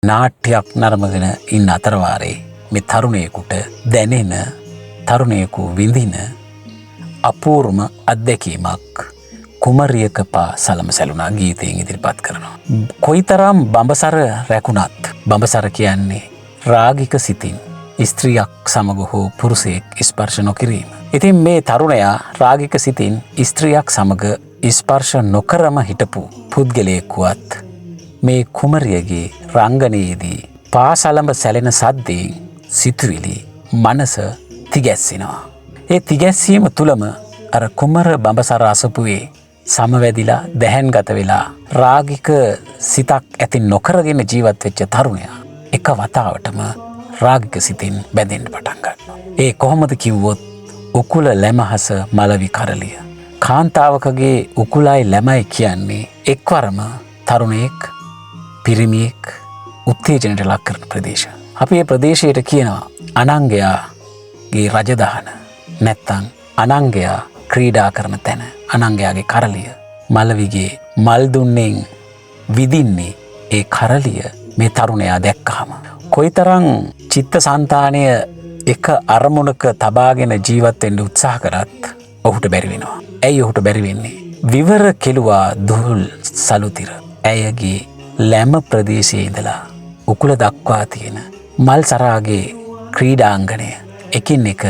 නාට්‍යයක් නරඹගෙන ඉන්න අතරවාරේ මේ තරුණයෙකුට දැනෙන, තරුණයෙකු විඳින අපූර්වම අත්දැකීමක් කුමරියක පා සලම සැලුනා ගීතයෙන් ඉදිරිපත් කරනවා. කොයිතරම් බඹසර රැකුණත්, බඹසර කියන්නේ රාගික සිතින් ස්ත්‍රියක් සමග හෝ පුරුෂයෙක් ස්පර්ශ නොකිරීම. ඉතින් මේ තරුණයා රාගික සිතින් ස්ත්‍රියක් සමග ස්පර්ශ නොකරම හිටපු පුද්ගලයෙකුවත් මේ කුමරියගේ රංගනයේදී පාසලඹ සැලෙන සද්දයෙන් සිතුවිලි මනස තිගැස්සෙනවා. ඒ තිගැස්සීම තුළම අර කුමර බඹසර අසපුවේ සමවැදිලා දැහැන්ගත වෙලා රාගික සිතක් ඇති නොකරගෙන ජීවත් වෙච්ච තරුණයා එක වතාවටම රාගික සිතින් බැඳෙන්න පටන් ගන්නවා. ඒ කොහොමද කිව්වොත් උකුල ලැමහස මලවි කරලිය. කාන්තාවකගේ උකුලයි ලැමයි කියන්නේ එක්වරම තරුණයෙක් පිරිමියෙක් උත්තේජනයට ලක් කරන ප්‍රදේශ. අපි මේ ප්‍රදේශයට කියනවා අනංගයාගේ රජදහන, නැත්තං අනංගයා ක්‍රීඩා කරන තැන, අනංගයාගේ කරලිය. මලවිගේ මල් දුන්නෙන් විදින්නේ ඒ කරලිය මේ තරුණයා දැක්කහම. කොයිතරම් චිත්ත සන්තානය එක අරමුණක තබාගෙන ජීවත් වෙන්න උත්සාහ කරත් ඔහුට බැරි වෙනවා. ඇයි ඔහුට බැරි වෙන්නේ? විවර කෙළුවා දුහුල් සලුතිර. ඇයගේ ලැම ප්‍රදේශයේ ඉඳලා උකුල දක්වා තියෙන මල් සරාගේ ක්‍රීඩාංගණය එකින් එක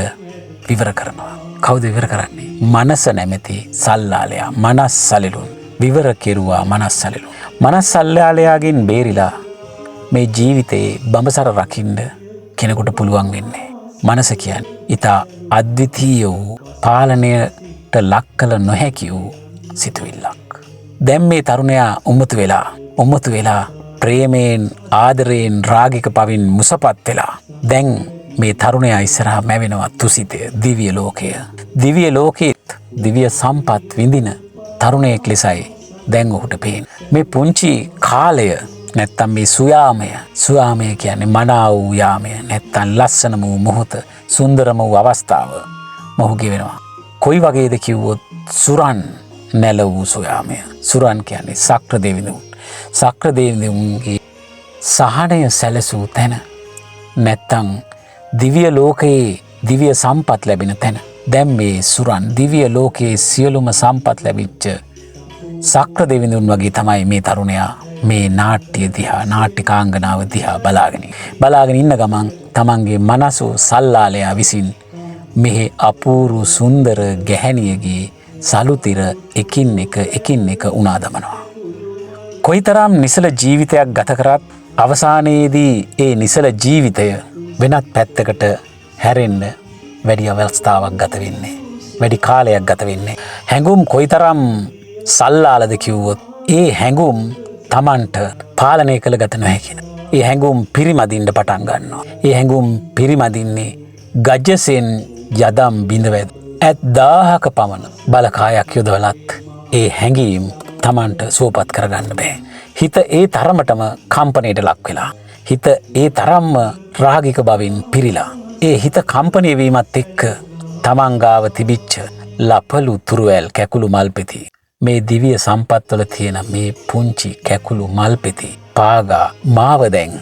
විවර කරනවා. කවුද විවර කරන්නේ? මනස නැමැති සල්ලාලයා, මනස් සලිලුන්. විවර කෙරුවා මනස් සලිලුන්. මනස් සල්ලාලයාගෙන් බේරිලා මේ ජීවිතයේ බඹසර රකින්න කෙනෙකුට පුළුවන් වෙන්නේ. මනස කියන්නේ ඉතා අද්විතීය වූ, පාලනයට ලක් කළ නොහැකි වූ සිතුවිල්ලක්. දැන් මේ තරුණයා උමතු වෙලා, උමතු වෙලා ප්‍රේමයෙන්, ආදරයෙන්, රාගික පවින් මුසපත් වෙලා දැන් මේ තරුණයා ඉස්සරහා මැවෙනවා තුසිතය, දිව්‍ය ලෝකය. දිව්‍ය ලෝකෙත් දිව්‍ය සම්පත් විඳින තරුණයෙක් ලෙසයි දැන් ඔහුට පේන්නේ. මේ පුංචි කාලය නැත්තම් මේ සුයාමය, සුයාමය කියන්නේ මනා වූ යාමය, නැත්තම් ලස්සනම වූ මොහොත, සුන්දරම වූ අවස්ථාව මොහු ගෙවෙනවා. කොයි වගේද කිව්වොත් සුරන් නැල වූ සුයාමය. සුරන් කියන්නේ සක්‍ර දෙවිඳුන්. සක්‍ර දෙවිඳුන්ගේ සහනය සැලසූ තැන, නැත්තම් දිව්‍ය ලෝකයේ දිව්‍ය සම්පත් ලැබෙන තැන. දැන් මේ සුරන් දිව්‍ය ලෝකයේ සියලුම සම්පත් ලැබිච්ච සක්‍ර දෙවිඳුන් වගේ තමයි මේ තරුණයා මේ නාට්‍ය දිහා, නාට්‍යිකාංගනාව දිහා බලාගෙන. බලාගෙන ඉන්න ගමන් තමන්ගේ මනස සල්ලාලයා විසින් මෙහි අපූරු සුන්දර ගැහැණියගේ සලුතිර එකින් එක එකින් එක උනා දමනවා. කොයිතරම් නිසල ජීවිතයක් ගත කරත් අවසානයේදී ඒ නිසල ජීවිතය වෙනත් පැත්තකට හැරෙන්න වැඩි අවස්ථාවක් ගත වෙන්නේ. වැඩි කාලයක් ගත වෙන්නේ. හැඟුම් කොයිතරම් සල්ලාලද කිව්වොත් ඒ හැඟුම් තමන්ට පාලනය කළ ගත නොහැකි. ඒ හැඟුම් පිරිමදින්න පටන් ගන්නවා. ඒ හැඟුම් පිරිමදින්නේ ගජසෙන් යදම් බිඳවැද. ඇත් 1000ක පමණ බලකායක් යොදවලත් ඒ හැඟීම් තමන්ට සුවපත් කරගන්න බෑ. හිත ඒ තරමටම කම්පනයට ලක් වෙලා. හිත ඒ තරම්ම රාගික බවින් පිරිලා. ඒ හිත කම්පනය වීමත් එක්ක තමන් ගාව තිබිච්ච ලපලු තුරුවැල් කැකුළු මල්පෙති, මේ දිව්‍ය සම්පත්වල තියෙන මේ පුංචි කැකුළු මල්පෙති පාගා මාව දැන්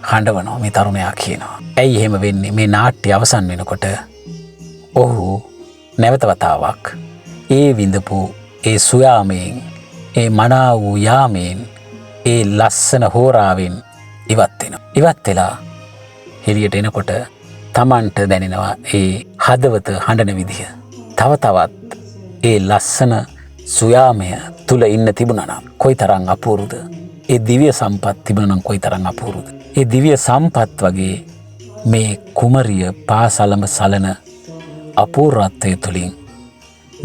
හඬවනවා මේ තරුණයා කියනවා. ඇයි එහෙම වෙන්නේ? මේ නාට්‍ය අවසන් වෙනකොට ඔහු නැවත වතාවක් ඒ විඳපු ඒ සුයාමයෙන්, ඒ මනා වූ යාමයෙන්, ඒ ලස්සන හෝරාවෙන් ඉවත් වෙනවා. ඉවත් වෙලා එළියට එනකොට තමන්ට දැනෙනවා ඒ හදවත හඬන විදිහ. තව තවත් ඒ ලස්සන සුයාමය තුල ඉන්න තිබුණා නම් කොයිතරම් අපූරුද? ඒ දිව්‍ය සම්පත් තිබුණා නම් කොයිතරම් අපූරුද? ඒ දිව්‍ය සම්පත් වගේ මේ කුමරිය පාසලම සලන අපූර්වත්වය තුලින්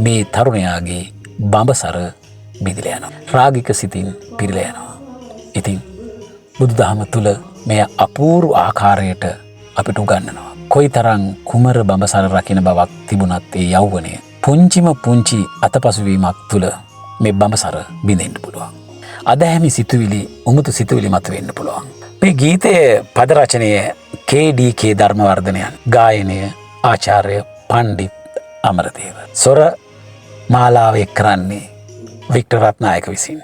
මේ තරුණයාගේ බඹසර බිඳිලා යනවා. රාගික සිතින් පිරීලා යනවා. ඉතින් බුදුදහම තුල මෙය අපූර්ව ආකාරයට අපිට උගන්වනවා. කොයිතරම් කුමර බඹසර රකින බවක් තිබුණත් ඒ යෞවනය පුංචිම පුංචි අතපසුවීමක් තුල මේ බඹසර බිඳෙන්න පුළුවන්. අදහැමි සිතුවිලි, උමුතු සිතුවිලි මතුවෙන්න පුළුවන්. මේ ගීතය පද රචනය KDK ධර්මවර්ධනයන්, ගායනය ආචාර්ය පණ්ඩිත් අමරදේව. ස්වර මාලාව එක් කරන්නේ වික්ටර් රත්නායක විසින්.